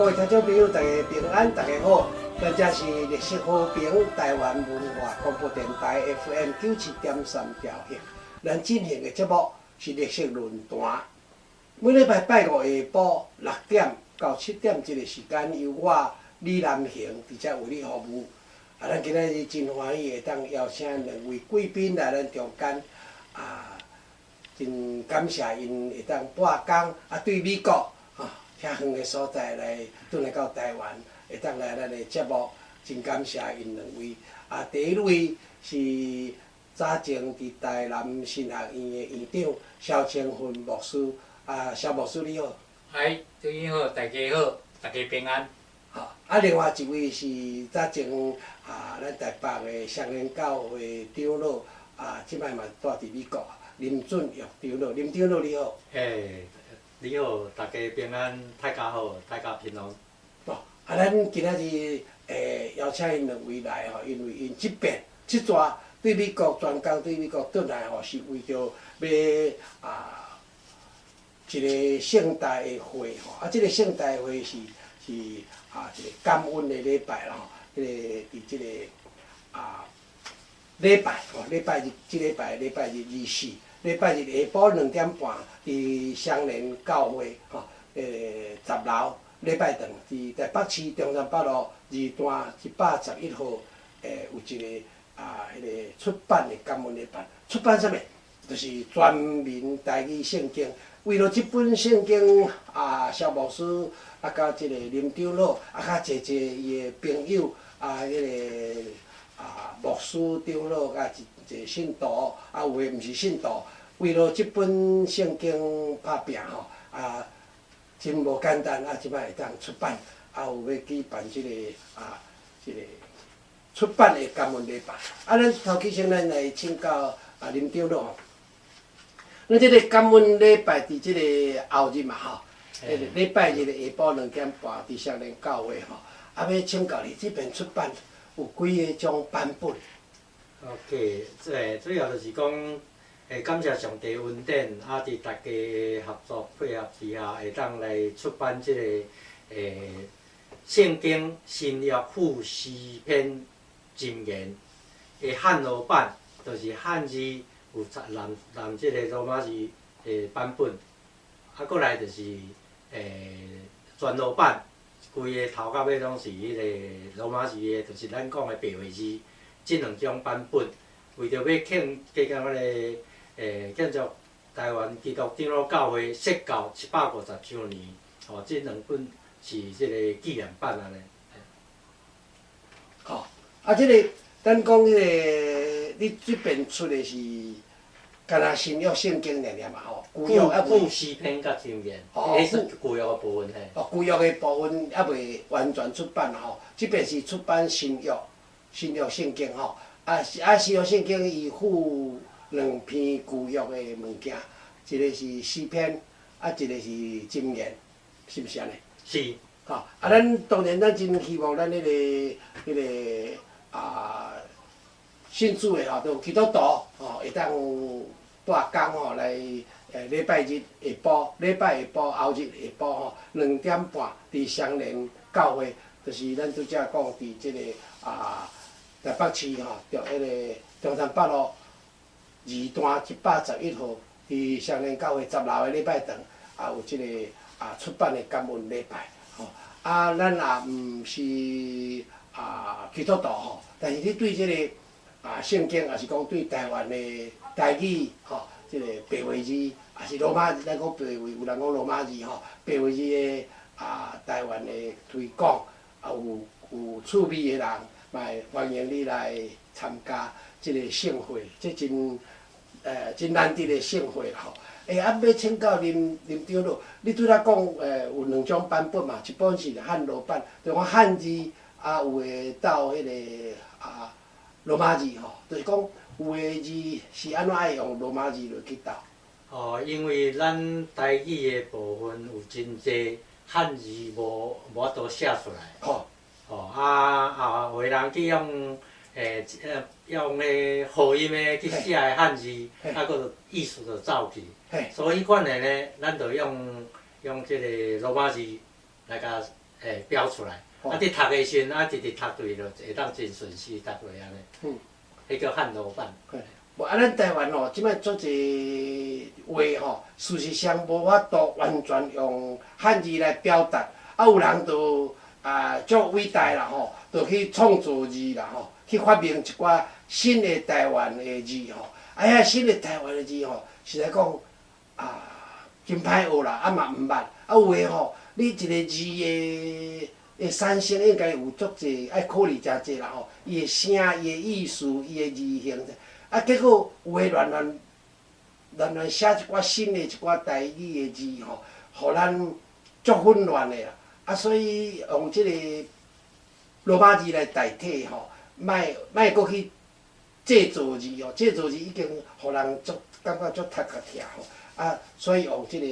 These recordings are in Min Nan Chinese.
各位聽眾朋友，大家平安，大家好。咱這是綠色和平台灣文化廣播電臺 FM 97.3兆赫。咱進行的節目是綠色論壇。每禮拜拜五下晡6點到7點這個時間，由我李南恆佇遮為你服務。啊，咱今仔日真歡喜會當邀請兩位貴賓來咱中間。啊，真感謝𪜶會當撥工啊，對美國啊遐遠的所在來轉來到台灣，會當來咱的節目，真感謝𪜶兩位。啊，第一位是早前佇台南神學院的院長蕭清芬牧師。啊，蕭牧師你好。哎，主任好，大家好，大家平安。好，啊，另外一位是早前啊，咱台北的雙連教會長老，啊，這擺嘛住佇美國，林俊玉長老，林長老你好。嘿，你好，大家平安，大家好，大家平安。哦，啊，咱今仔日邀請𪜶兩位來吼，因為𪜶這遍這逝對美國專工對美國轉來吼，是為著欲啊一个盛大的會吼，啊，這个盛大的會是啊一个感恩的禮拜啦吼，彼个佇這个啊禮拜吼，禮拜日，這禮拜禮拜日24，禮拜日下晡2點半，佇雙連教會吼，10樓禮拜堂，佇台北市中山北路二段111號，有一个啊，彼个出版的感恩禮拜，出版啥物？就是全民台語聖經。為了這本聖經啊，蕭牧師啊，佮這个林長老啊，較濟濟伊的朋友啊，彼个啊牧師長老佮一濟信徒，啊有的毋是信徒，為了這本聖經拍拚吼，啊，真無簡單啊！這擺會當出版，啊有欲舉辦這个啊，這个出版的感恩禮拜。啊，咱頭起先咱來請教啊林長老吼。咱這个感恩禮拜佇這个後日嘛吼，彼个禮拜日的下晡2點半佇雙連教會吼，啊，欲請教你這遍出版有幾个種版本？ OK，這主要就是講，感謝上帝恩典，啊，佇大家合作配合之下，會當來出版這个聖經新約附詩篇箴言的漢羅版，就是漢字有摠摠這个羅馬字的版本，啊，閣來就是全羅版，規个頭到尾攏是彼个羅馬字的，就是咱講的白話字，這兩種版本，為著欲慶紀念彼个慶祝台灣基督長老教會設教750週年，吼，這兩本是這个紀念版按呢。吼，啊，這个咱講彼个，你這遍出的是敢若新約聖經爾爾嘛吼，舊約猶未。附詩篇佮箴言，彼是舊約的部分嘿。哦，舊約的部分猶未完全出版吼，這遍是出版新約，新約聖經吼，啊啊新約聖經伊附兩篇舊約的物件，一个是詩篇，啊一个是箴言，是毋是按呢？是。吼，啊，咱當然咱真希望咱彼个啊信主的吼，就基督徒吼，會當蹛工吼來禮拜日下晡，禮拜下晡後日下晡吼2點半佇雙連教會，就是咱拄才講佇這个啊台北市吼，著彼个中山北路二段111號，佇雙連教會十樓的禮拜堂，啊有這个啊出版的感恩禮拜吼。啊，咱也毋是啊基督徒吼，但是你對這个啊聖經，抑是講對台灣的台語吼，這个白話字，抑是羅馬字，咱講白話，有人講羅馬字吼，白話字的啊台灣的推廣，啊有趣味的人，嘛會歡迎你來參加這个盛會，這真難得的盛會啦吼。啊，欲請教林林長老，你拄才講有兩種版本嘛，一本是漢羅版，就講漢字，啊有的鬥彼个啊羅馬字吼，就是講有的字是按怎愛用羅馬字落去鬥？哦，因為咱台語的部分有真濟漢字無法度寫出來。吼啊啊，有的人去用用彼和音的去寫的漢字，啊，閣意思就走去。所以彼款的呢，咱就用這个羅馬字來共會標出來。啊，佇讀的時陣啊，直直讀對就會當真順勢讀落按呢。彼叫漢羅版。無啊，咱台灣吼，這擺足濟話吼，事實上無法度完全用漢字來表達。啊，有人就啊足偉大啦吼，就去創造字啦吼，去發明一寡新的台灣的字吼。啊，遐新的台灣的字吼，實在講啊，真歹學啦，啊嘛毋捌。啊，有的吼，你一個字的產生應該有足濟愛考慮誠濟啦吼，伊的聲、伊的意思、伊的字形，啊，結果有的亂亂亂亂寫一寡新的一寡台語的字吼，予咱足混亂的啦。啊，所以用這個羅馬字來代替吼，莫莫閣去製造字吼，製造字已經予人足感覺足頭殼疼吼。啊，所以用這個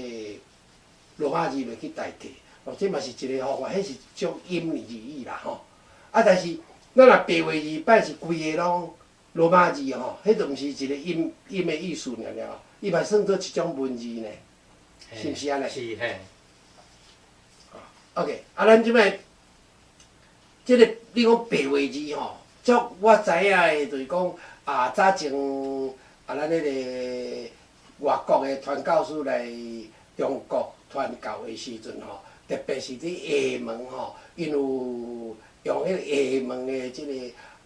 羅馬字來去代替，哦，這嘛是一個方法，彼是足音而已啦吼。啊，但是咱若白話字擺是規个攏羅馬字吼，彼就毋是一個音音的意思爾爾，伊嘛算做一種文字呢，是毋是按呢？是嘿。 OK，啊，咱這擺，這個你講白話字吼，足我知影的，就是講啊，早前啊，咱彼個外國的傳教士來中國傳教的時陣吼，特別是佇廈門吼，𪜶有用彼個廈門的這個，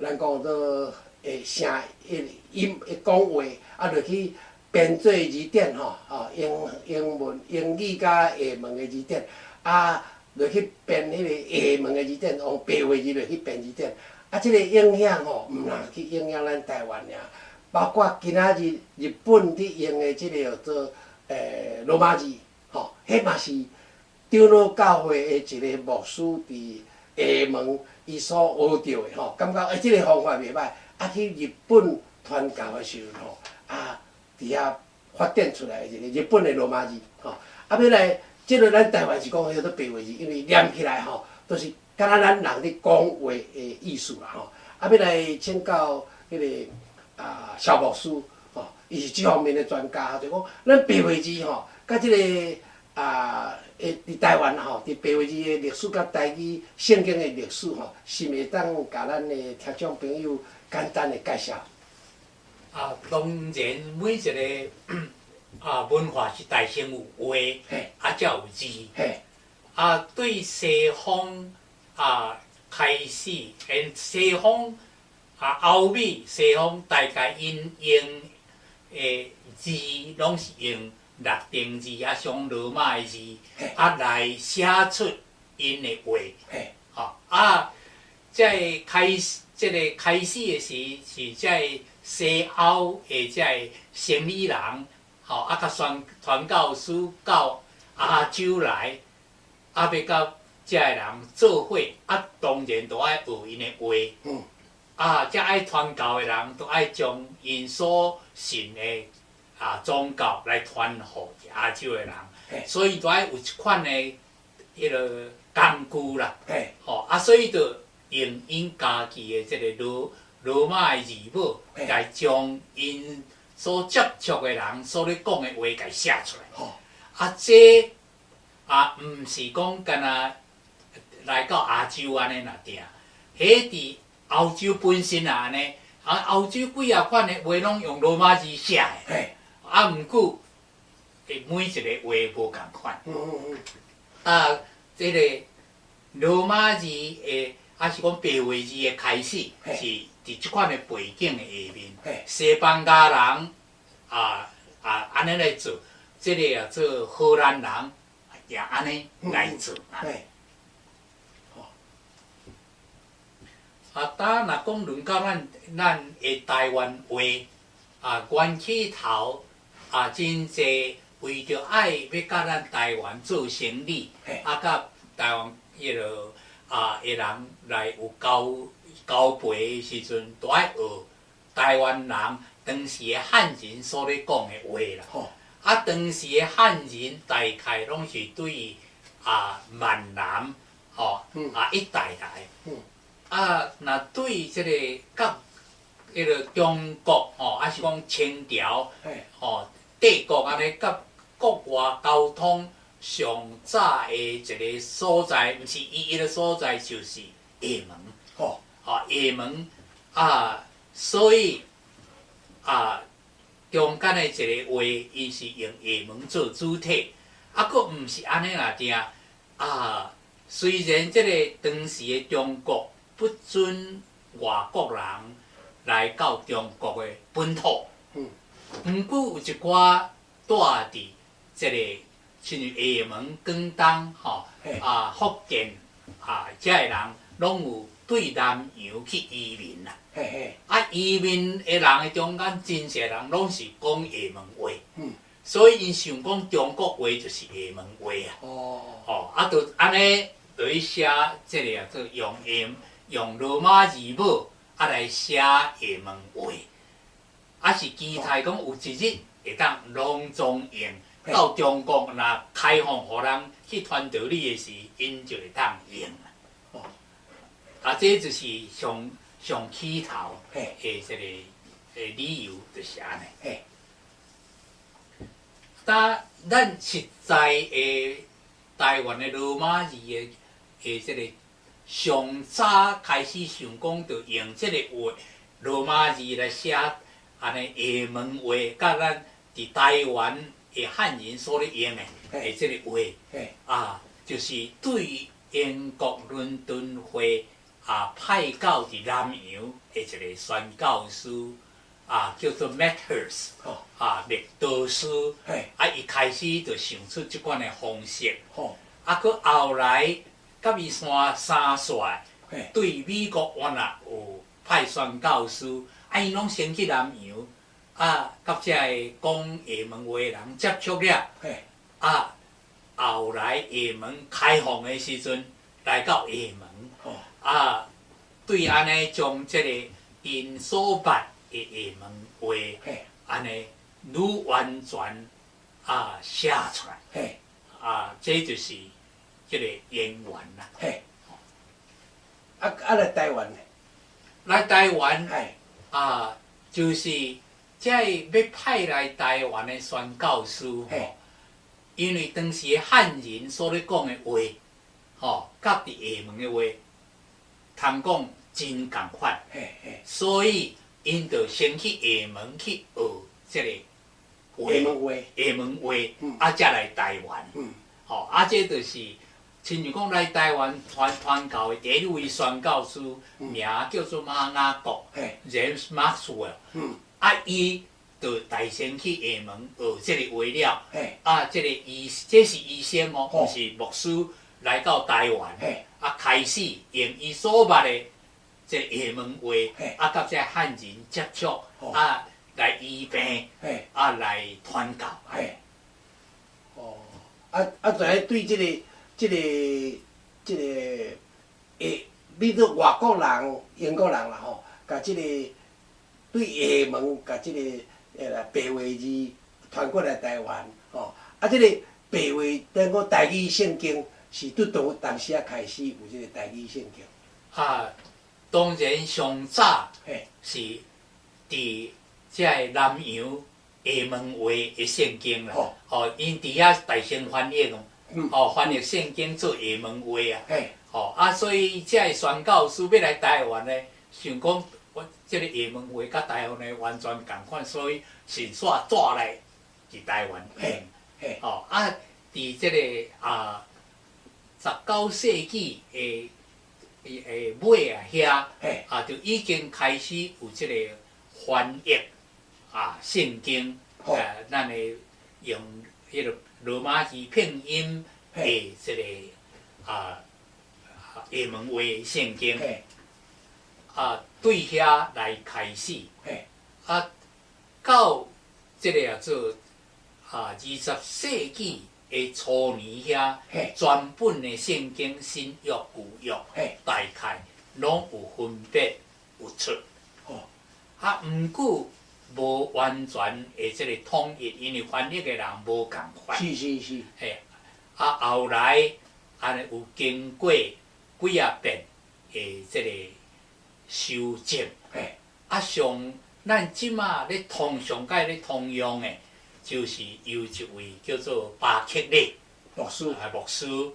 咱講做會聲彼個音會講話，啊，落去編做字典吼，吼英英文英語佮廈門的字典，啊。落去編彼個廈門的字典，用白話字落去編字典，啊，這個影響吼，毋但去影響咱台灣爾，包括今仔日日本佇用的這個叫做羅馬字，吼，彼嘛是長老教會的一個牧師佇廈門伊所學著的吼，感覺欸這個方法袂䆀，啊去日本傳教的時陣吼，啊佇遐發展出來一個日本的羅馬字，吼，啊欲來。這個咱台灣是講彼個做白話字，因為念起來吼，都是敢若咱人咧講話的意思啦吼。啊，欲來請教彼個啊蕭牧師吼，伊是這方面的專家，就講咱白話字吼，佮這個啊，會佇台灣吼，佇白話字的歷史佮台語聖經的歷史吼，是毋會當共咱的聽眾朋友簡單的介紹？啊，當然每一個。啊，文化是大先有話，啊，才有字。啊，對西方啊開始，𪜶西方啊歐美西方大概𪜶用的字攏是用拉丁字啊，上羅馬的字啊來寫出𪜶的話。吼啊，這个開始，這个開始的時是這个西歐的這个生理人。吼，啊，佮宣傳教士到亞洲來，啊，欲佮遮个人做伙，啊，當然都愛學𪜶的話。啊，遮愛傳教的人，都愛將𪜶所信的啊宗教來傳予亞洲的人，所以都愛有一款的彼個工具啦。吼，啊，所以就用𪜶家己的這个羅羅馬的字母來將𪜶所接觸的人所咧講的話，共寫出來。啊，這啊，毋是講干焦來到亞洲按呢爾定，彼佇歐洲本身也按呢。啊，歐洲幾仔款的話攏用羅馬字寫的。啊，毋過，每一個話無仝款。啊，這個羅馬字的，抑是講白話字的開始是佇這款的背景的下面，西班牙人啊啊按呢來做，這個啊做荷蘭人也按呢來做。啊，當若講輪到咱咱的台灣話啊，源起頭啊，真濟為著愛欲佮咱台灣做生理，啊，佮台灣彼落啊的人來有交交陪的時陣，都愛學台灣人當時的漢人所咧講的話啦。啊，當時的漢人大概攏是對啊閩南吼啊一帶來。啊，若對這個佮彼个中國吼，抑是講清朝吼帝國按呢佮國外溝通，上早的一个所在，毋是唯一的所在，就是厦門。吼，廈門啊，所以啊，中間的一個話，𪜶是用廈門做主體，啊，閣毋是按呢爾定啊。雖然這個當時的中國不准外國人來到中國的本土，毋過有一寡住佇這個親像廈門、廣東吼啊、福建啊，遮的人攏有對南洋去移民啦。啊，移民的人的中間，真濟人攏是講廈門話。所以𪜶想講中國話就是廈門話啊。吼，啊，就按呢落去寫這個啊，做用廈用羅馬字母啊來寫廈門話，啊是期待講有一日會當攏總用到中國，若開放予人去傳道理的時，𪜶就會當用啦。啊，這就是上上起頭的這個的理由，就是按呢。但咱實在的台灣的羅馬字的的這個上早開始想講，著用這個話羅馬字來寫按呢廈門話，佮咱佇台灣的漢人所咧用的的這個話，啊，就是對英國倫敦會啊派到佇南洋的一個宣教師啊，叫做 Matters，啊，麥多斯，啊，伊開始就想出這款的方式，啊，閣後來佮伊山三煞，對美國原來有派宣教師，啊，𪜶攏先去南洋，啊，佮這个講廈門話的人接觸了，啊，後來廈門開放的時陣，來到廈門，啊，對按呢將這個𪜶所捌的廈門話，按呢愈完全啊寫出來，啊，這就是這個淵源啦。嘿，啊啊來台灣呢？來台灣啊，就是這个欲派來台灣的宣教師吼，因為當時的漢人所咧講的話，吼，佮佇廈門的話，通講真仝款，所以𪜶就先去廈門去學這個話，廈門話，廈門話，啊，才來台灣。吼，啊，這就是親像講來台灣傳傳教的第一位宣教師，名叫做馬雅各（James Maxwell）。啊，伊就大先去廈門學這個話了。啊，這個醫，這是醫生哦，毋是牧師來到台灣，啊，開始用伊所捌的這個廈門話，啊，佮這漢人接觸，啊，來醫病，啊，來傳教。哦，啊啊，就喺對這個、這個、這個下，比做外國人、英國人啦吼，共這個對廈門，共這個白話字傳過來台灣，吼，啊，這個白話等於講台語聖經是對當當時仔開始有這個台語聖經。啊，當然上早是佇這个南洋廈門話的聖經啦，吼，𪜶佇遐大先翻譯哦，吼，翻譯聖經做廈門話啊，吼，啊，所以這个宣教師欲來台灣呢，想講我這个廈門話佮台灣的完全仝款，所以順紲帶來佇台灣用，吼，啊，佇這個啊19世紀的的尾啊遐，啊，就已經開始有這個翻譯啊聖經，咱的用彼個羅馬字拼音的這個啊廈門話聖經，啊，對遐來開始，啊，到這個啊做啊20世紀的初年遐，全本的聖經新約舊約，大概攏有分別有出。啊，毋過無完全的這個統一，因為翻譯的人無仝款。嘿，啊，後來按呢有經過幾仔遍的這個修正。啊，上咱這馬咧通上蓋咧通用的，就是由一位叫做巴克禮。牧師，啊牧師，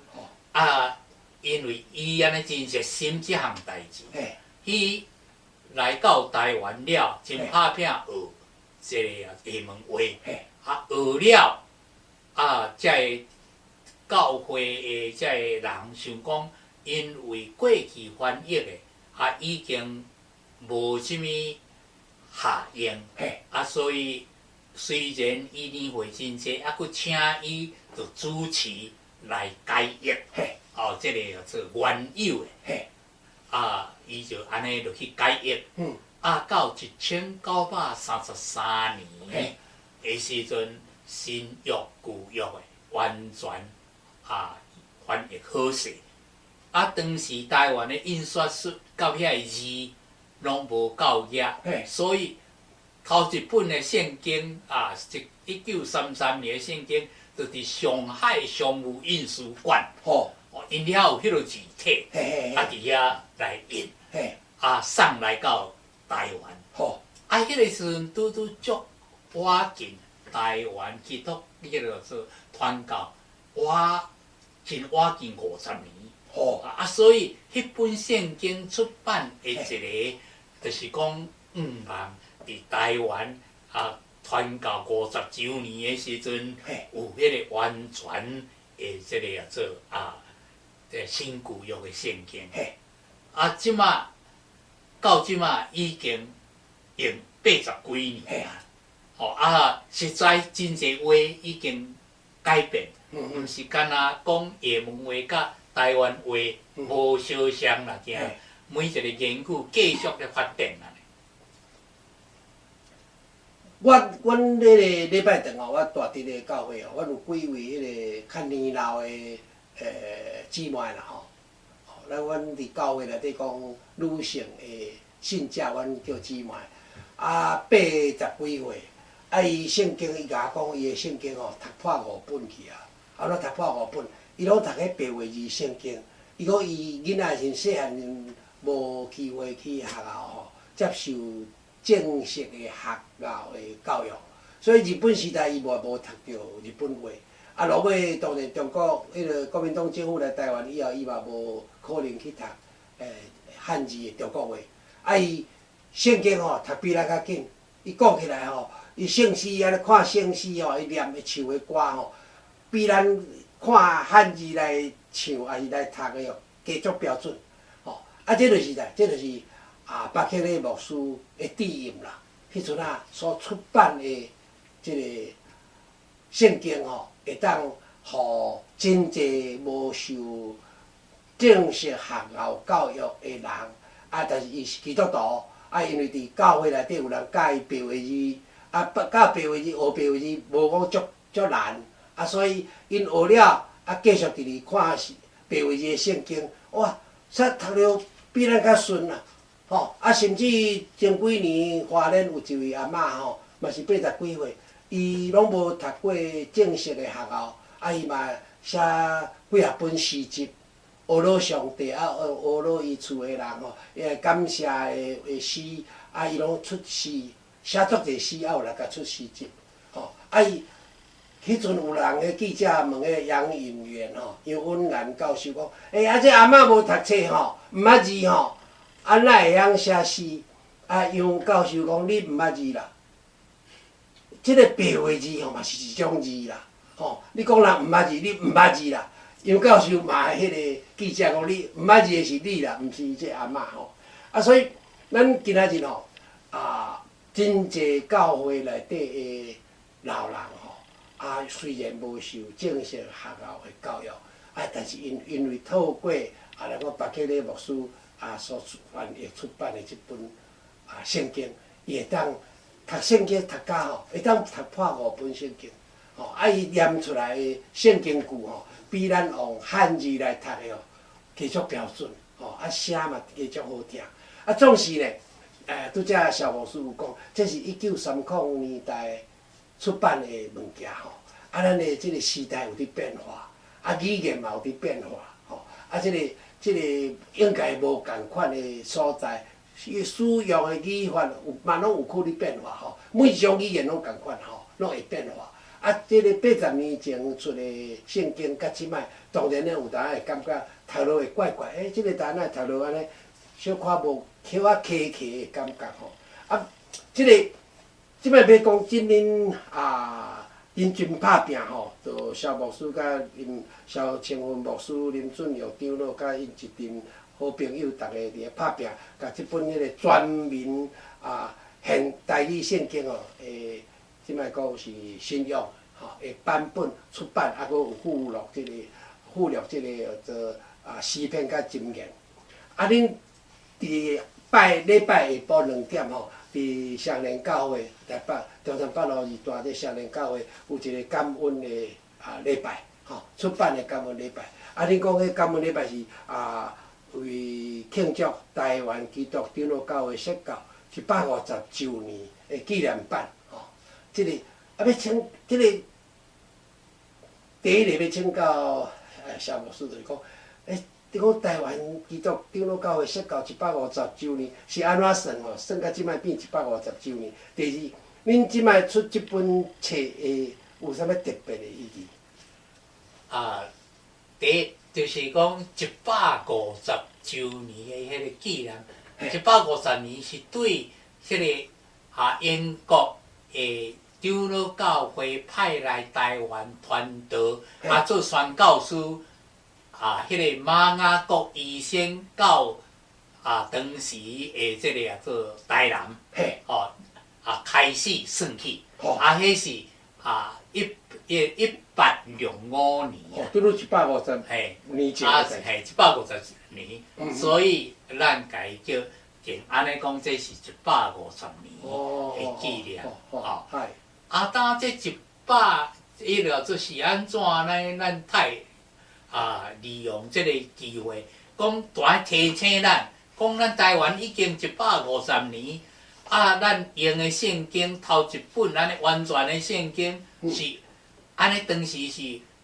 啊，因為伊按呢真熱心這項代誌，伊來到台灣了，真拍拚學這个廈門話，啊學了，啊，這个教會的這個人想講，因為過去翻譯的啊已經無啥物效用，啊，所以雖然伊年歲真濟，啊，閣請伊做主持來改譯，哦，這个叫做原有的，啊，伊就按呢落去改譯，啊，到1933年的時陣，新約舊約的完全啊翻譯好勢，啊，當時台灣的印刷術佮遐个字攏無夠額，所以頭一本的聖經啊，1933年的聖經，就佇上海商務印書館，哦，𪜶遐有彼个字體，啊，佇遐來印，啊，送來到台灣，啊，彼個時陣拄拄足倚近台灣基督彼个做傳教，倚真倚近50年，啊，所以彼本聖經出版的一个，就是講向望佇台灣啊傳教50週年的時陣，有彼個完全的這个做啊，這新舊約的聖經。啊，這馬到這馬已經用80幾年啊，吼啊，實在真濟話已經改變，毋是干焦講廈門話佮台灣話無相像啦，驚每一個言語繼續咧發展啊。我阮彼个禮拜頓吼，我蹛佇个教會吼，阮有幾位彼个較年老的姊妹啦吼。咱阮佇教會內底講女性的信者，阮叫姊妹。啊，80幾歲，啊，伊聖經伊共我講，伊的聖經吼讀破五本去啊。啊，怎讀破五本？伊攏讀彼白話字聖經。伊講伊囡仔時陣細漢無機會去學校吼，接受正式的學校的教育，所以日本時代伊嘛無讀著日本話。啊，落尾當然中國彼个國民黨政府來台灣以後，伊嘛無可能去讀漢字的中國話。啊，伊聖經吼讀比咱較緊，伊講起來吼，伊聖詩按呢看聖詩吼，伊念的唱的歌吼，比咱看漢字來唱抑是來讀的哦，加足標準。吼，啊，這就是啥？這就是啊，巴克禮牧師的知音啦。彼陣仔所出版的這个聖經吼，會當予真濟無受正式學校教育的人，啊，但是伊是基督徒，啊，因為佇教會內底有人教伊白話字，啊，教白話字學白話字無講足足難，啊，所以𪜶學了，啊，繼續直直看白話字的聖經，哇，煞讀著比咱較順啦，吼，啊，甚至前幾年花蓮有一位阿嬤吼，嘛是80幾歲，伊攏無讀過正式的學校，啊，伊嘛寫幾若本詩集，呵咾上帝啊，呵咾伊厝的人吼，伊會感謝的詩，啊，伊攏出詩，寫足濟詩，啊，有來共出詩集，吼，啊，伊彼陣有人个記者問彼个楊允元吼，楊允元教授講，欸，啊，這阿嬤無讀冊吼，毋捌字吼，啊，哪會曉寫詩？啊，楊教授講，你毋捌字啦，這个白話字吼嘛是一種字啦，吼，你講人毋捌字，你毋捌字啦。楊教授罵彼个記者講，你毋捌字的是你啦，毋是這阿嬤吼。啊，所以咱今仔日吼，啊，真濟教會內底的老人吼，啊，雖然無受正式學校的教育，啊，但是𪜶因為透過啊，咱講巴克禮牧師啊所出翻譯出版的這本啊聖經，伊會當讀聖經讀甲吼，會當讀破五本聖經，吼，啊，伊念出來的聖經句吼，比咱用漢字來讀的吼，加足標準，吼，啊聲嘛加足好聽。啊，總是呢，拄才蕭牧師有講，這是1930年代出版的物件吼，啊，咱的這个時代有佇變化，啊，語言嘛有佇變化，吼，啊，這个這个應該無仝款的所在，伊使用的語法有嘛攏有可能變化吼，每一種語言攏仝款吼，攏會變化。啊，這个80年前出的聖經，佮這擺當然咧有當會感覺讀落會怪怪，欸，這个單仔讀落按呢，小可無巧仔磕磕的感覺吼。啊，這个這擺欲講真恁啊，認真拍拚吼，就蕭牧師佮林蕭清芬牧師、林俊耀長老佮𪜶一陣好朋友，逐家佇咧拍拚，共這本彼个全民啊現台語聖經吼，欸，這擺講是新約吼的版本出版，啊，閣有附錄這个附錄這個叫做啊詩篇佮箴言。啊，恁佇拜禮拜下晡2點吼，佇雙連教會台北中山北路2段這雙連教會有一個感恩的啊禮拜，吼，出版的感恩禮拜。啊，恁講彼感恩禮拜是啊為慶祝台灣基督長老教會設教150週年的紀念版，吼。這个啊，欲請這个第一个欲請教蕭牧師，就是講，欸，你講台灣基督長老教會設教150週年是按怎算吼？算到這擺變150週年。第二，恁這擺出這本冊的有啥物特別的意義？啊，第一就是講150週年的彼個紀念，150年是對彼个啊英國的長老教會派來台灣傳道，啊做宣教師，啊，彼个馬雅各醫生到啊當時的這个啊做台南，吼啊開始算起，啊，彼是啊一一1805年啊，拄拄150年前。啊，嘿，150年，所以咱共伊叫定按呢講，這是150年的紀念，吼。啊，當這一百，彼个就是按怎呢？咱太啊，利用這个機會，講蹛提醒咱，講咱台灣已經150年，啊，咱用的聖經頭一本按呢完全的聖經是按呢當時是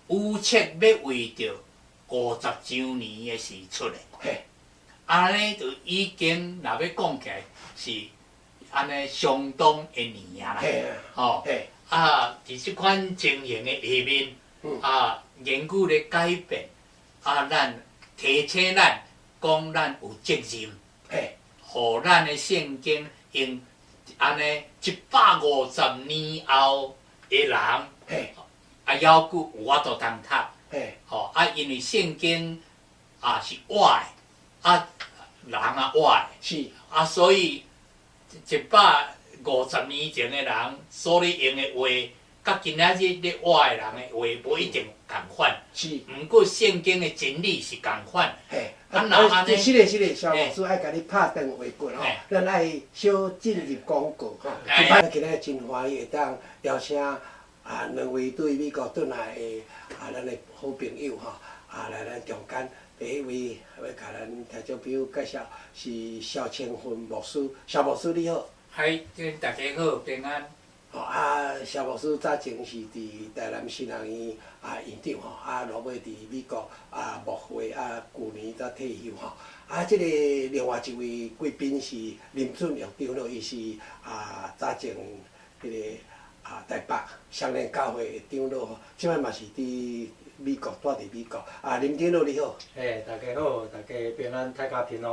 預測欲為著50週年的時出的，按呢就已經若欲講起來是按呢相當的年啊啦，吼，啊，佇這款情形的下面，啊，言語咧改變，啊，咱提醒咱講咱有責任，予咱的聖經用按呢150年後的人，啊，猶閣有法度通讀，吼，啊，因為聖經啊是活的，啊，人也活的，啊，所以150年前的人所咧用的話，佮今仔日咧活的人的話無一定仝款。毋過聖經的真理是仝款。嘿，啊，若按呢，是咧是咧，蕭牧師愛共你拍斷話骨吼，咱愛小進入廣告吼。這擺今仔真歡喜會當邀請啊兩位對美國轉來的啊咱的好朋友吼，啊來咱中間。第一位欲共咱聽眾朋友介紹是蕭清芬牧師，蕭牧師你好。嗨，大家好，平安。吼啊，蕭牧師早前是佇台南神學院啊院長吼，啊落尾佇美國啊牧會啊，舊年才退休吼。啊，這个另外一位貴賓是林俊耀長老，伊是啊早前彼个啊台北雙連教會的長老吼，這擺嘛是佇美國，住佇美國。啊，林長老你好。嘿，大家好，大家平安，大家平安。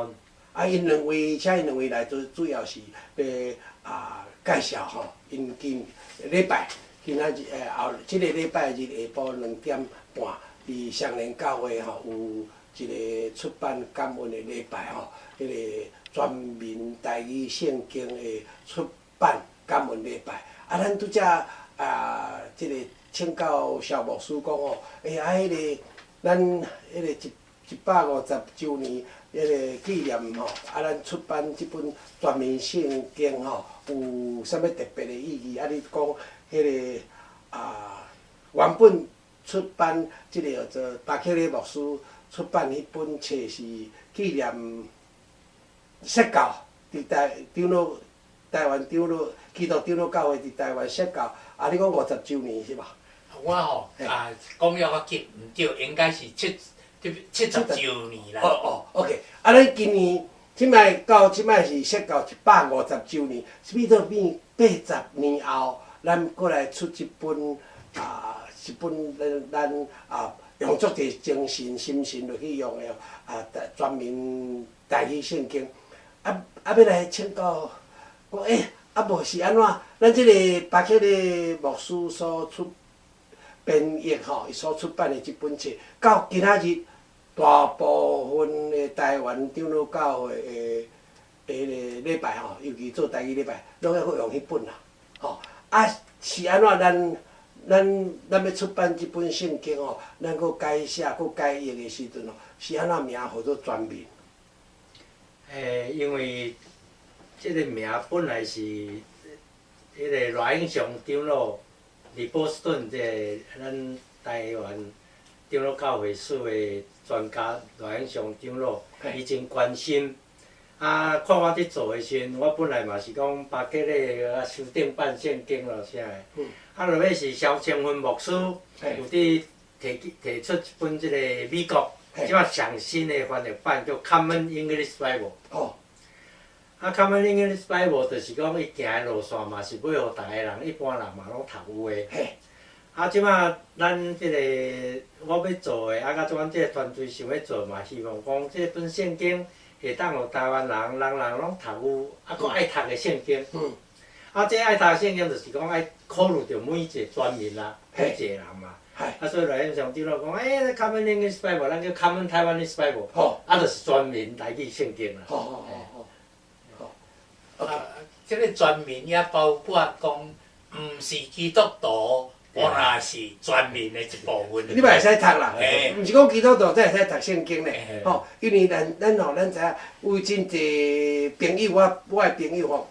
啊，𪜶兩位請𪜶兩位來，主主要是欲啊介紹吼，𪜶今禮拜今仔日後這个禮拜日下晡2點半，佇雙連教會吼有一個出版感恩的禮拜吼，彼个全民台語聖經的出版感恩禮拜。啊，咱拄才啊，這个請教蕭牧師講吼，欸啊，彼个咱彼個一150週年彼个紀念吼，啊，咱出版這本全民聖經吼，有啥物特別的意義？啊，你講彼个啊，原本出版這个叫做巴克禮牧師出版彼本冊是紀念設教佇台長老台灣長老基督長老教會佇台灣設教，啊，你講50週年是無？我吼啊，講了較急，毋對，應該是七70週年啦。哦哦，OK，啊，咱今年這擺到這擺是設教150週年，啥物都變80年後，咱閣來出這本啊，一本咱咱啊用足濟精神心神落去用的啊，全民台語聖經。啊啊，欲來請教，講欸，啊無是按怎？咱這个巴克禮牧師所出編譯吼，伊所出版的這本冊，到今仔日大部分的台灣長老教會的彼个禮拜吼，尤其做台語禮拜，攏猶閣用彼本啦，吼啊是按怎？咱咱咱欲出版這本聖經吼，咱閣改寫、閣改譯的時陣吼，是按怎名號做全民？欸，因為這个名本來是彼个賴永祥長老佇波士頓，這个咱台灣長老教會史的專家賴永祥長老，伊真關心。啊，看我佇做的時陣，我本來嘛是講巴克禮啊修訂版聖經咯啥的。啊，落尾是蕭清芬牧師有佇提提出一本這个美國這擺上新的翻譯版叫 Common English Bible。啊，Common English Bible 就是講伊行的路線嘛是欲予逐个人一般人嘛攏讀有的。啊，這擺咱這个我欲做的，啊，佮阮這个團隊想欲做嘛，希望講這本聖經會當予台灣人，人人攏讀有，啊，閣愛讀的聖經。啊，這愛讀的聖經就是講愛考慮著每一个全民啦，每一个人嘛。啊，所以賴永祥長老講，欸，Common English Bible，咱叫 Common Taiwanese Bible，啊，就是全民台語聖經啦。好好好好。啊，這个全民也包括講，毋是基督徒，我若是全民的一部分。你嘛會使讀啦，毋是講基督徒才會使讀聖經咧，吼，因為咱咱吼，咱知影有真濟朋友，我我的朋友吼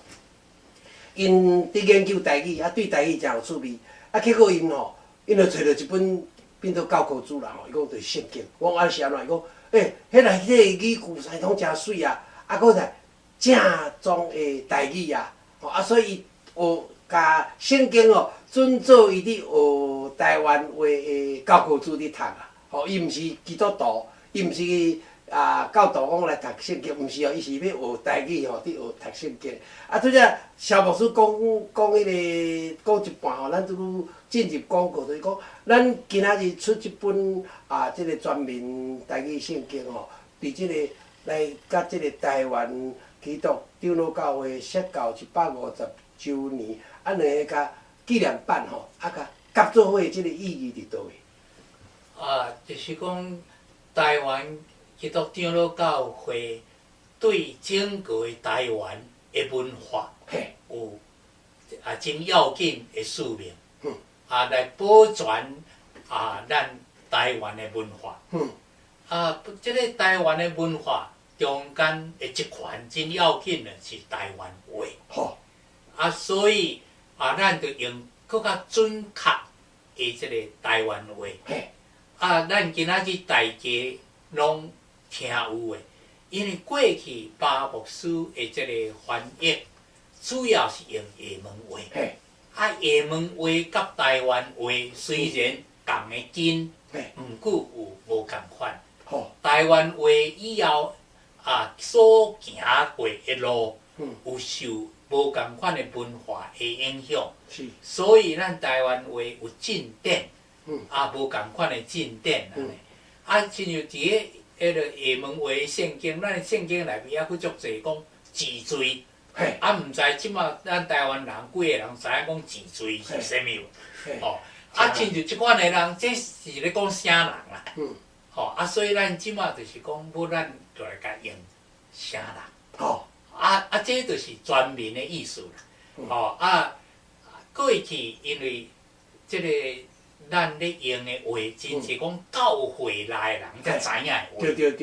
，𪜶佇研究台語，啊對台語誠有趣味，啊結果𪜶吼，𪜶就揣著一本變做教科書啦吼，伊講就是聖經。我講啊是按怎？伊講，欸，彼內底語句實攏誠媠啊，啊閣來正宗的台語啊，吼啊所以伊學共聖經哦，準做伊佇學台灣話的教科書佇讀啊，吼，伊毋是基督徒，伊毋是啊教徒講來讀聖經，毋是哦，伊是欲學台語吼，佇學讀聖經。啊，拄才蕭牧師講講彼个講一半吼，咱拄拄進入廣告，就是講咱今仔日出這本啊，這个全民台語聖經吼，佇這个來佮這个台灣基督長老教會設教150週年，啊兩个共紀念版吼，啊共合做伙，這个意義佇佗位？啊，就是講台灣基督長老教會對整個的台灣的文化有啊真要緊的使命，啊來保全啊咱台灣的文化。啊，這个台灣的文化中間的一環真要緊的是台灣話。啊，所以啊，咱就用閣較準確的這个台灣話。啊，咱今仔日大家攏聽有的，因為過去巴牧師的這个翻譯，主要是用也門話。啊，也門話佮台灣話雖然仝的近，毋過有無仝款。台灣話以後啊所行過的路，有受無仝款的文化的影響。所以咱台灣話有進展，啊無仝款的進展按呢。啊，親像佇个彼个也門話聖經，咱的聖經內面猶閣足濟講治罪。啊，毋知這馬咱台灣人幾个人知影講治罪是啥物無？吼，啊，親像這款的人，這是咧講啥人啦？吼，啊，所以咱這馬就是講，欲咱就來共用啥人？啊啊，這就是全民的意思啦。吼啊，過去因為這个咱咧用的話，真濟講教會內的人才知影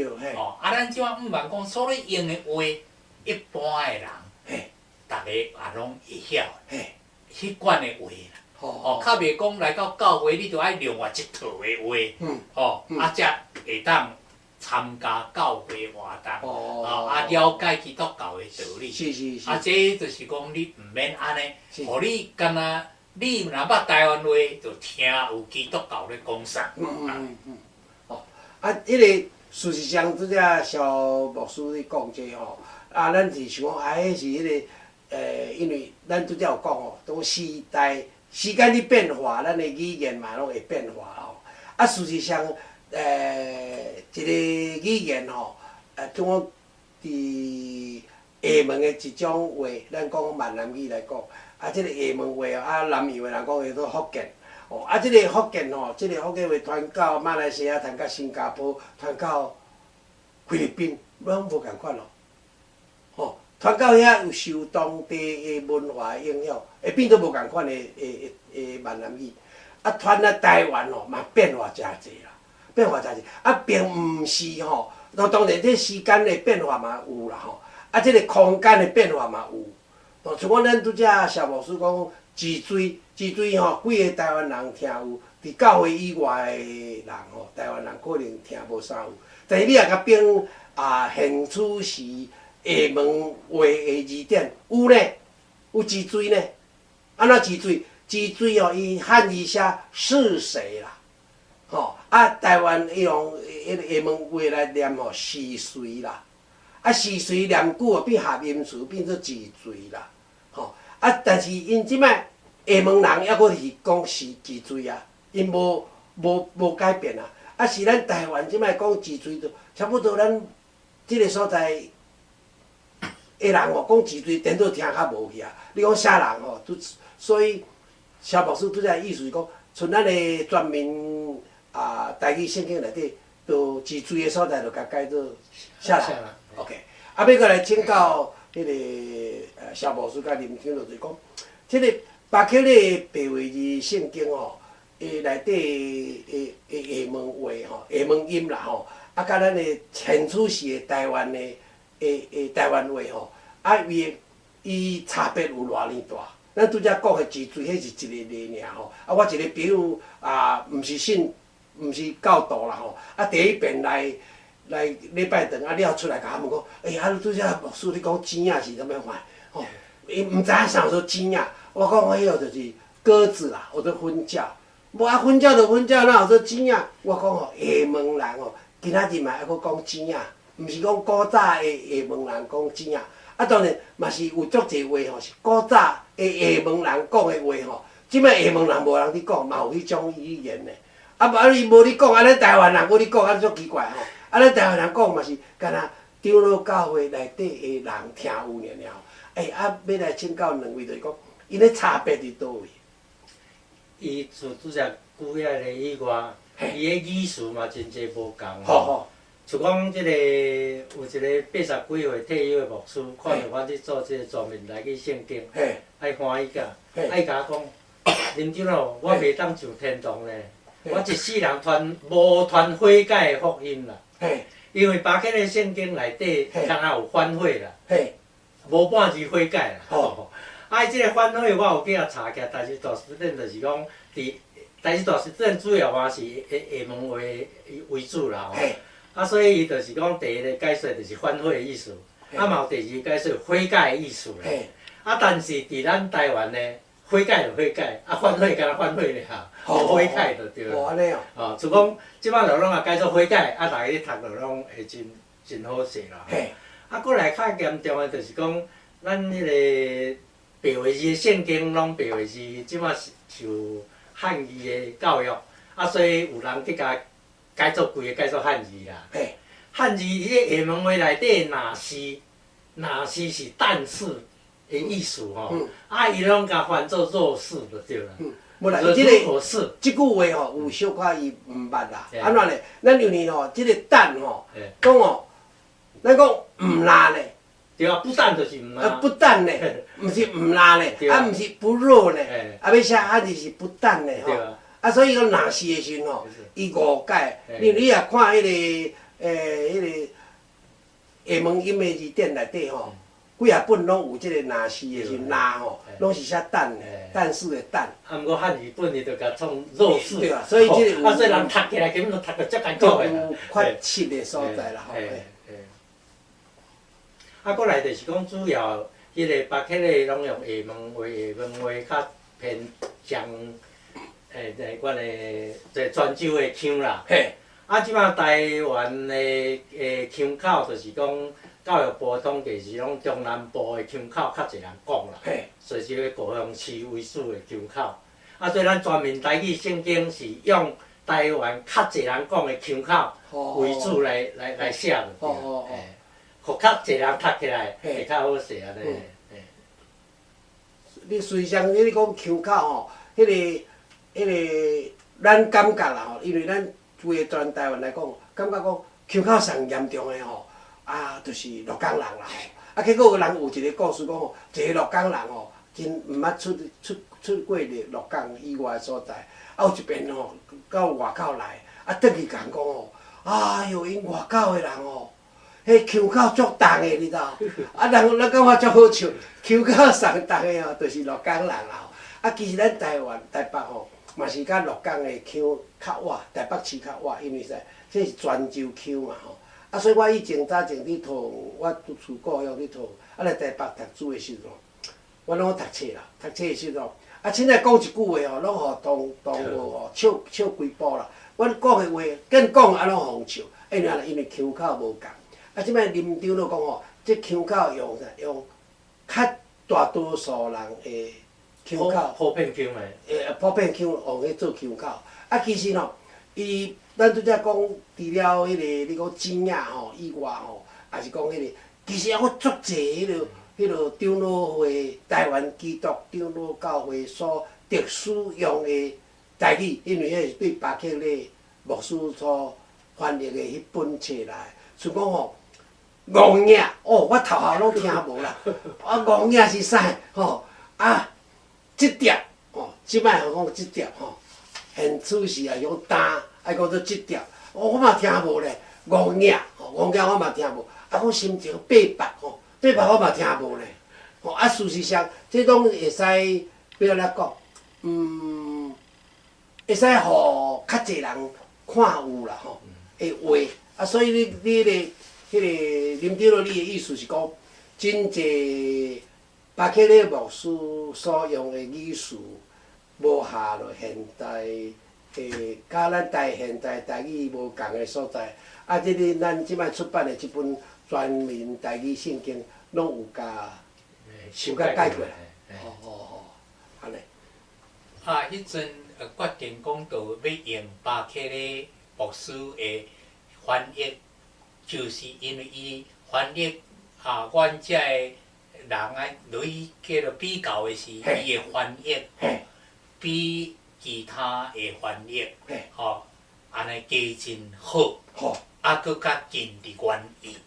的話。吼，啊，咱這馬毋茫講所咧用的話，一般的人，逐个也攏會曉。彼款的話啦。吼，較袂講來到教會，你著愛另外一套的話，吼，啊，才會當參加教會活動，啊，了解基督教的道理。啊，這就是講你毋免按呢，予你敢若你若捌台灣話，就聽有基督教咧講啥。哦，啊，彼个事實上，拄才蕭牧師咧講這吼，啊，咱是想講啊，彼是彼个，因為咱拄才有講吼，當時代。時間咧變化，咱的語言嘛攏會變化吼。啊，事實上，一個語言吼，像講佇廈門的一種話，咱講閩南語來講，啊，這個廈門話啊，南洋的人講叫做福建，哦，啊，這個福建吼，這個福建話傳到馬來西亞，傳到新加坡，傳到菲律賓，攏無仝款咯，吼，傳到遐有受當地的文化影響，會變做無仝款的閩南語。啊，傳來台灣吼嘛變化誠濟啦，變化誠濟。啊，並毋是吼，當然這時間的變化嘛有啦吼，啊，這個空間的變化嘛有。哦，像講咱拄才蕭牧師講，治水，治水吼，幾个台灣人聽有，佇教會以外的人吼，台灣人可能聽無啥有。但是你若共編啊，現處時廈門話的字典，有呢，有治水呢。按怎治水？治水哦，伊漢字寫是誰啦？吼啊，台灣伊用彼個廈門話來念吼是誰啦？啊，是誰念久哦變合音詞，變做治水啦。吼啊，但是𪜶這擺廈門人猶閣是講是治水啊，𪜶無改變啊。啊，是咱台灣這擺講治水，就差不多咱這个所在的人哦，講治水，顛倒聽較無去啊。你講啥人吼？都所以蕭牧師拄才意思是講，像咱的全民啊，台語聖經內底，就治水的所在，就共改做啥人？OK。啊，欲閣來請教彼个蕭牧師佮林長老，就是講，這个巴克禮白話字聖經吼，伊內底的廈門話吼，廈門音啦吼，啊，佮咱的現處時的台灣的台灣話吼，啊，伊伊差別有偌爾大？咱拄才講的治水，彼是一個例爾吼。啊，我一个朋友啊，毋是信，毋是教徒啦吼。啊，第一遍來來禮拜堂啊了出來，共我問講，欸，啊，拄才牧師你講錢仔是啥物款？吼，伊毋知影啥叫做錢仔。我講彼个就是鴿子啦，或者粉鳥。無啊，粉鳥就粉鳥，哪有做錢仔？我講吼，廈門人吼，今仔日嘛猶閣講錢仔，毋是講古早的廈門人講錢仔。啊，當然嘛是有足濟話吼，是古早的廈門人講的話吼，這擺廈門人無人佇講，嘛有彼種語言的。啊，無啊，伊無咧講，啊，咱台灣人閣咧講，啊，足奇怪吼。啊，咱台灣人講嘛是干焦長老教會內底的人聽有爾爾吼。欸，啊，欲來請教兩位，就是講，𪜶的差別佇佗位？伊除拄才舉遐個以外，伊的語詞嘛真濟無仝吼。像講這個有一个八十幾歲退休的牧師，看著我佇做這个全民台語聖經，愛歡喜甲，伊共我講，林長老，我袂當上天堂咧，我一世人傳無傳悔改的福音啦，因為巴克的聖經內底敢若有反悔啦，無半字悔改啦。啊，伊這个反悔我有去遐查起來，但是大辭典就是講，佇但是大辭典主要嘛是廈門話為主啦吼。啊，所以伊就是講第一个解說就是反悔的意思，啊嘛有第二个解說悔改的意思啦。啊，但是佇咱台灣呢，悔改就悔改，啊反悔敢若反悔咧哈，無悔改就對了。哦，就講這擺就攏啊改做悔改，啊，逐家咧讀就攏會真真好勢啦。啊，閣來較嚴重的就是講，咱彼个白話字的聖經攏白話字，這擺是受漢語的教育，啊，所以有人去共改做規个改做漢字啦。漢字佇咧廈門話內底，若是若是是但是的意思吼，啊，伊攏共翻做若是就對啦。無啦，伊這个這句話吼，有小可伊毋捌啦。按怎咧？咱因為吼，這个但吼，講吼，咱講毋若咧。對啊，不但就是毋若。不但咧，毋是毋若咧，啊，毋是不若咧，啊，欲寫漢字是不但咧吼。啊，所以講若是的時陣吼，伊誤解。你若看彼个，彼个廈門音的字典內底吼，幾仔本攏有這个若是的時陣，若吼，攏是寫但，但是的但。啊，毋過漢字本伊就共創若是。對啊，所以這个有。啊，所以人讀起來根本就讀得足艱苦的。有缺失的所在啦吼。啊，閣來就是講主要，彼个巴克禮攏用廈門話，廈門話較偏江，阮的這泉州的腔啦。啊，這擺台灣的腔口就是講，教育部統計是攏中南部的腔口較濟人講啦。所以這个高雄市為主的腔口。啊，所以咱全面台語聖經是用台灣較濟人講的腔口為主來寫就對。予較濟人讀起來會較好勢按呢。你隨上你講腔口吼，彼個，咱感覺啦吼，因為咱規个全台灣來講，感覺講腔口上嚴重的吼，啊，就是鹿港人啦吼。啊，結果有人有一個故事講吼，一個鹿港人吼，真毋捌出過鹿港以外的所在，啊，有一遍吼，到外口來，啊，轉去共人講吼，哎喲，𪜶外口的人吼，彼腔口足重的，你知無？啊，人咱感覺足好笑，腔口上重的吼，就是鹿港人啦吼。啊，其實咱台灣台北吼，嘛是佮鹿港的腔較倚，台北市較倚，因為啥？這是泉州腔嘛吼。啊，所以我以前早前佇桃園，我拄厝故鄉佇桃園，啊來台北讀書的時陣，我攏讀冊啦，讀冊的時陣，啊，凊彩講一句話吼，攏予同學吼笑笑規晡啦。阮講的話，見講啊攏予予笑，因為按怎？因為腔口無仝。啊，這擺林長老講吼，這腔口用啥？用較大多數人的腔口。普遍腔的。普遍腔用去做腔口。啊，其實吼，伊咱拄才講，除了彼個你講錢仔吼以外吼，也是講彼個，其實猶閣足濟彼個長老會台灣基督長老教會所特殊用的台語，因為彼是對巴克禮牧師所翻譯的彼本冊來，像講吼，戇影哦，我頭校攏聽無啦。啊，戇影是啥？吼啊，這碟吼，這擺講這碟吼，現此時也用擔，愛講做這碟，哦，我嘛聽無咧。戇影吼，戇影我嘛聽無。啊，講心情八百吼，八百我嘛聽無咧。吼啊，事實上，這攏會使欲按怎講？會使予較濟人看有啦吼，的話啊，所以你彼個林長老，你的意思是講，真濟巴克禮牧師所用的語詞，無合落現代的，佮咱台現代台語無仝的所在，啊，這個咱這擺出版的這本全民台語聖經，攏有共修甲改過來。哦哦哦，按呢。啊，彼陣決定講到欲用巴克禮牧師的翻譯，就是因為伊翻譯啊，阮遮的人啊，落去叫做比較的是，伊的翻譯比其他的翻譯，吼，按呢加真好，啊，閣較近佇原意，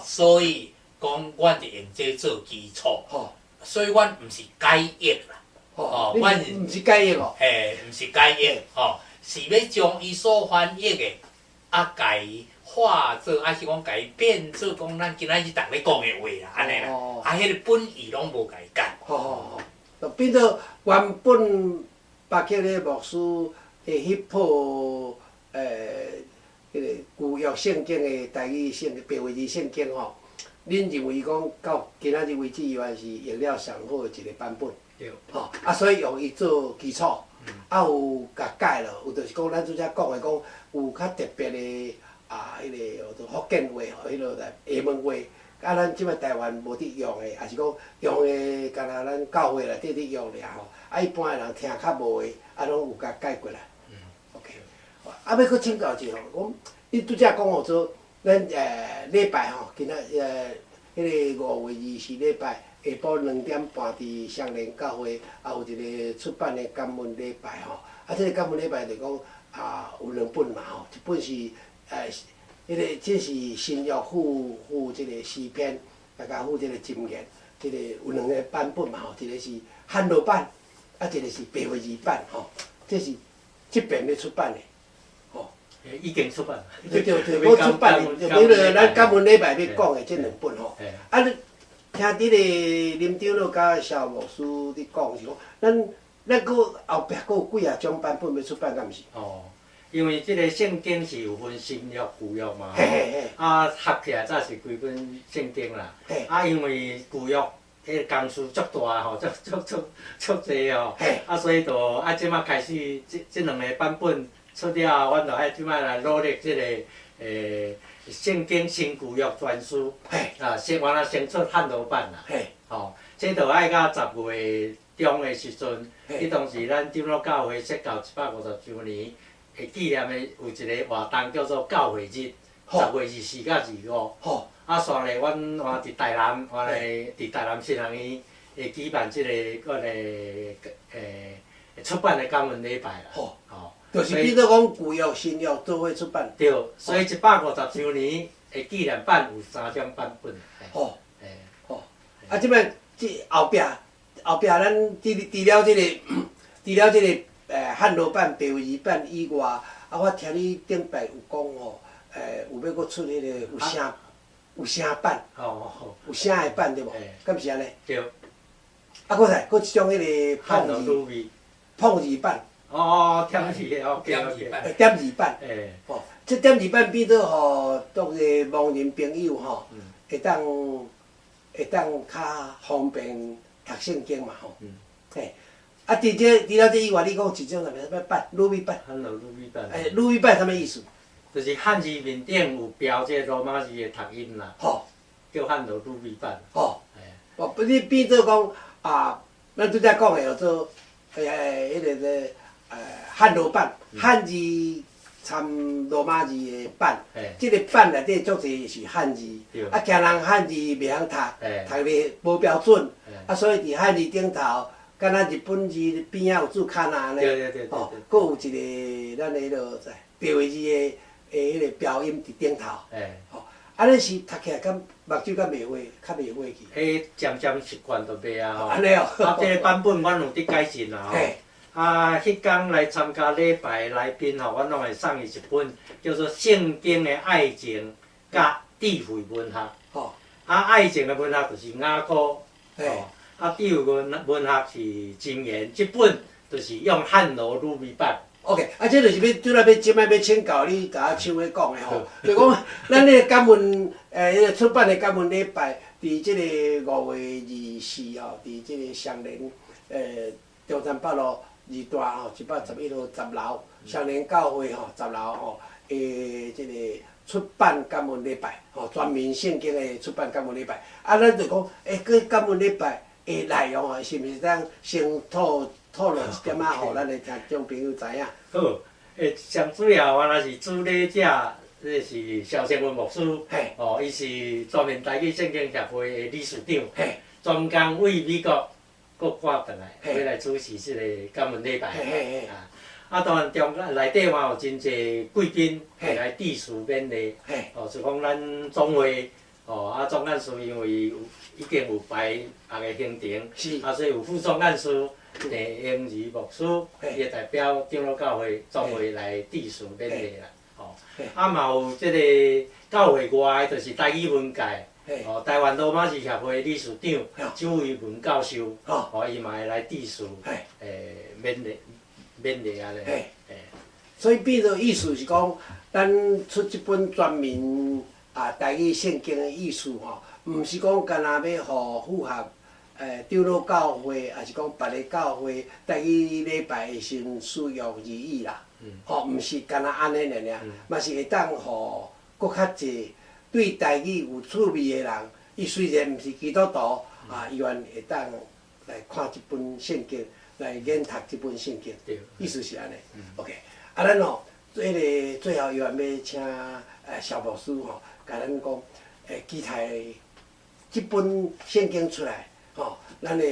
所以講阮就用這做基礎，所以阮毋是改譯啦。哦，阮毋是改譯哦。嘿，毋是改譯，吼，是欲將伊所翻譯的，啊，共伊化做，抑是講共伊變做講咱今仔日逐咧講的話啦，按呢啦，啊，彼個本意攏無共伊改。吼吼吼，就變做原本巴克禮牧師的彼套，彼個舊約聖經的台語聖白話字聖經吼，恁認為講到今仔日為止，伊還是用了上好的一個版本。對。吼，啊，所以用伊做基礎，啊有共改咯，有就是講咱拄才講的講有較特別的啊，彼個叫做福建話吼，彼個來廈門話，啊，咱這擺台灣無佇用的，抑是講用的，干焦咱教會內底佇用爾吼，啊，一般的人聽較無的，啊，攏有共改過來。OK，啊，欲閣請教一下吼，講你拄才講予做，咱禮拜吼，今仔彼個5月24禮拜。下晡2點半佇雙連教會，啊有一個出版的感恩禮拜吼，啊，這個感恩禮拜就講啊有兩本嘛吼，一本是彼個這是新約附這個詩篇，啊佮附這個箴言，這個有兩個版本嘛吼，一個是漢和版，啊一個是白話字版吼，這是這遍欲出版的，吼。已經出版。對對對，欲出版的，就彼個咱感恩禮拜欲講的這兩本吼，啊你。聽佇个林長老佮蕭牧師佇講是講，咱閣後壁閣有幾若種版本欲出版，敢毋是？哦，因為這个聖經是有分新約、舊約嘛，啊合起來才是規本聖經啦。啊，因為舊約彼个工序足大吼，足足足足濟吼，啊，所以就啊，這擺開始這兩个版本出了後，阮就愛這擺來努力這個聖經新舊約全書，啊，先原來先出漢和版啦，吼，這就愛到10月中的時陣，彼當時咱長老教會設教150周年的紀念的有一個活動叫做教會日，10月24佮25。啊，煞咧，阮換佇台南，換咧佇台南神學院會舉辦這個阮的出版的感恩禮拜啦。吼，就是變做講舊約新約做伙出版。對，所以150周年的紀念版有三種版本。吼，啊，這擺這後壁後壁，咱除了這個漢羅版、白文字版以外，啊，我聽你頂擺有講吼，有欲閣出彼個有聲版，有聲的版對無？敢是按呢？對。啊，閣來，閣一種彼個漢羅魯味碰字版。哦，點字的，OK OK。點字版。吼，這點字版變做予當個盲人朋友吼，會當較方便讀聖經嘛吼。嘿，啊，除了這以外，你講一種啥物版？魯米版。漢羅魯米版。魯米版啥物意思？就是漢字面頂有標這個羅馬字的讀音啦。叫漢羅魯米版。吼。哦，不，你變做講啊，咱拄才講的叫做彼個漢羅版，漢字參羅馬字的版，這個版內底足濟是漢字，啊，驚人漢字袂曉讀，讀袂無標準，啊，所以佇漢字頂頭，敢若日本字邊仔有注卡那按呢，吼，閣有一個咱的彼落白話字的彼個標音佇頂頭，吼，按呢是讀起來敢目睭敢袂花，較袂花去。彼漸漸習慣就袂啊吼。按呢哦。啊，這個版本阮有佇改進啦吼。啊，彼工來參加禮拜的來賓吼，阮攏會送伊一本叫做《聖經的愛情佮智慧文學》。啊，愛情的文學就是雅歌，吼，啊，智慧文學是箴言，這本就是用漢羅魯米版。 OK，啊，這就是欲拄仔欲這擺欲請教你，共我手咧講的吼，就講咱彼個感恩，彼個出版的感恩禮拜，佇這個5月24吼，佇這個雙連，中山北路二段吼，111號10樓，雙連教會吼，十樓吼，這個出版感恩禮拜，吼，全民聖經的出版感恩禮拜，啊，咱就講，閣感恩禮拜的內容吼，是毋是當先透露一點仔，予咱的聽眾朋友知影？好，上主要原來是主禮者，這是蕭清文牧師，哦，伊是全面台語聖經協會的理事長，專工為美國閣趕轉來，欲來主持這個感恩禮拜。啊，啊，當然中間內底嘛有真濟貴賓會來致辭勉勵，哦，就講咱總會，哦，啊，總幹事因為有已經有排別个行程，啊，所以有副總幹事鄭英儀牧師，伊會代表長老教會總會來致辭勉勵啦，吼，啊嘛有這個教會外的，就是台語文界，哦，台灣羅馬字協會理事長周維文教授，哦，伊嘛會來致辭，勉勵勉勵按呢，所以變做意思是講，咱出這本專門啊台語聖經的意思吼，毋是講干焦欲予符合長老教會，抑是講別个教會台語禮拜的時陣使用而已啦。吼，毋是干焦按呢爾爾，嘛是會當予閣較濟對台語有趣味的人，伊雖然毋是基督徒，啊，伊願會當來看這本聖經，來研讀這本聖經。意思是按呢。OK，啊，咱吼，彼个最後猶原欲請蕭牧師吼，共咱講，期待這本聖經出來，吼，咱的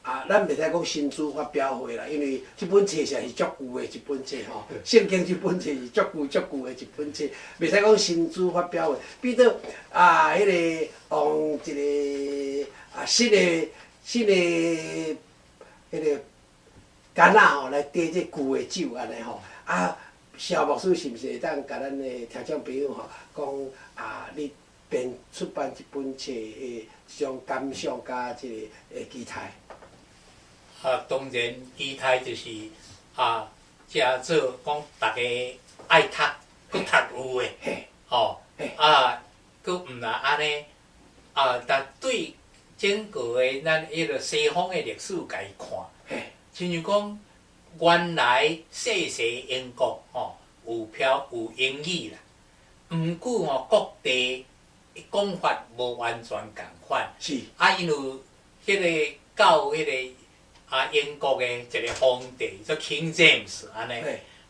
啊，咱袂使講新書發表會啦，因為這本冊實在是足舊的一本冊吼，聖經這本冊是足舊足舊的一本冊，袂使講新書發表會，變做啊，彼个用一個啊新的彼個矸仔吼來綴這舊的酒按呢吼，啊，蕭牧師是毋是會當共咱的聽眾朋友吼講啊？你編出版這本冊的這種感想佮這個期待？啊，當然期待就是啊，遮做講逐家愛讀，閣讀有的，吼，啊，閣毋若按呢，啊，但對整個的咱彼個西方的歷史共伊看，親像講原來細細英國吼有飄有英語啦，毋過吼各地講法無完全仝款，啊，因為彼个到彼个啊英國的一個皇帝做 King James 按呢，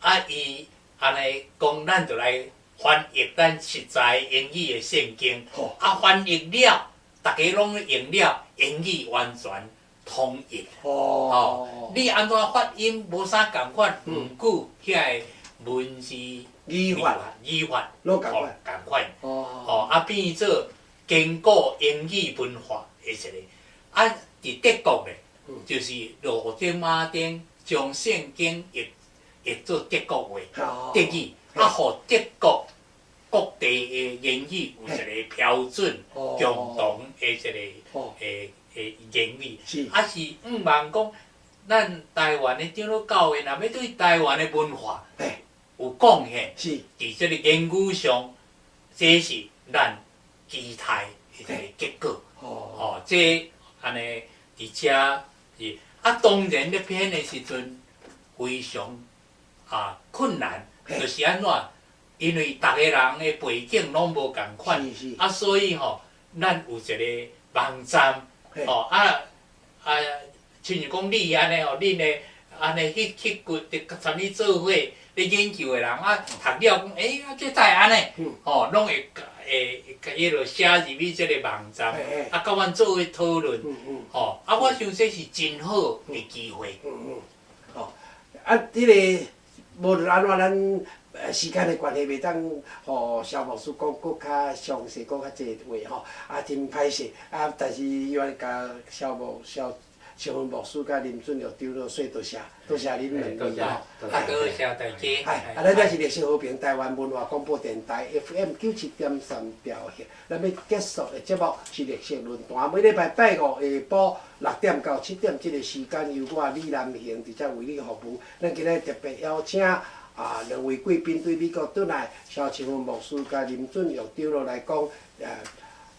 啊伊按呢講，咱就來翻譯咱實在英語的聖經，啊翻譯了，逐家攏用了，英語完全統一。哦，你按怎發音無啥仝款，毋過遐个文字語法語法攏仝款，仝款。哦，啊變做堅固英語文化的一個。啊，佇德國咧，就是路德馬丁將聖經譯譯做德國話，德語，啊，予德國各地的言語有一個標準共同的一個言語。啊是向望講，咱台灣的長老教會若欲對台灣的文化有貢獻，佇這个言語上，這是咱期待的一個結果。哦，這按呢佇遮是啊，當然咧編的時陣非常啊困難，就是按怎？因為逐个人的背景攏無仝款，啊，所以吼，咱有一個網站，吼啊啊，親像講你按呢吼，恁的按呢去去骨參與做伙咧研究的人啊，讀了講，欸，啊，這哪會按呢？吼，攏會會伊就寫入去這个網站，啊，佮阮做伙討論，吼，啊，我想這是真好的機會。吼，啊，這个無論按怎，咱時間的關係，袂當予蕭牧師講閣較詳細，講較濟話吼，啊，真歹勢，啊，但是猶共蕭牧蕭蕭牧師佮林俊玉長老說多謝，多謝恁兩位吼，啊，多謝大家。啊，咱這是綠色和平台灣文化廣播電臺 FM 97.3兆赫，咱欲結束的節目是綠色論壇，每禮拜拜五下晡6點到7點這个時間，由我李南興佇遮為你服務。咱今日特別邀請啊兩位貴賓對美國轉來，蕭清芬牧師佮林俊玉長老來講，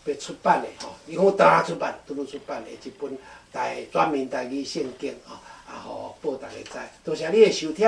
欲出版的吼，伊講拄出版，拄拄出版的這本台全面台語聖經吼，啊，予報逐家知。多謝你的收聽。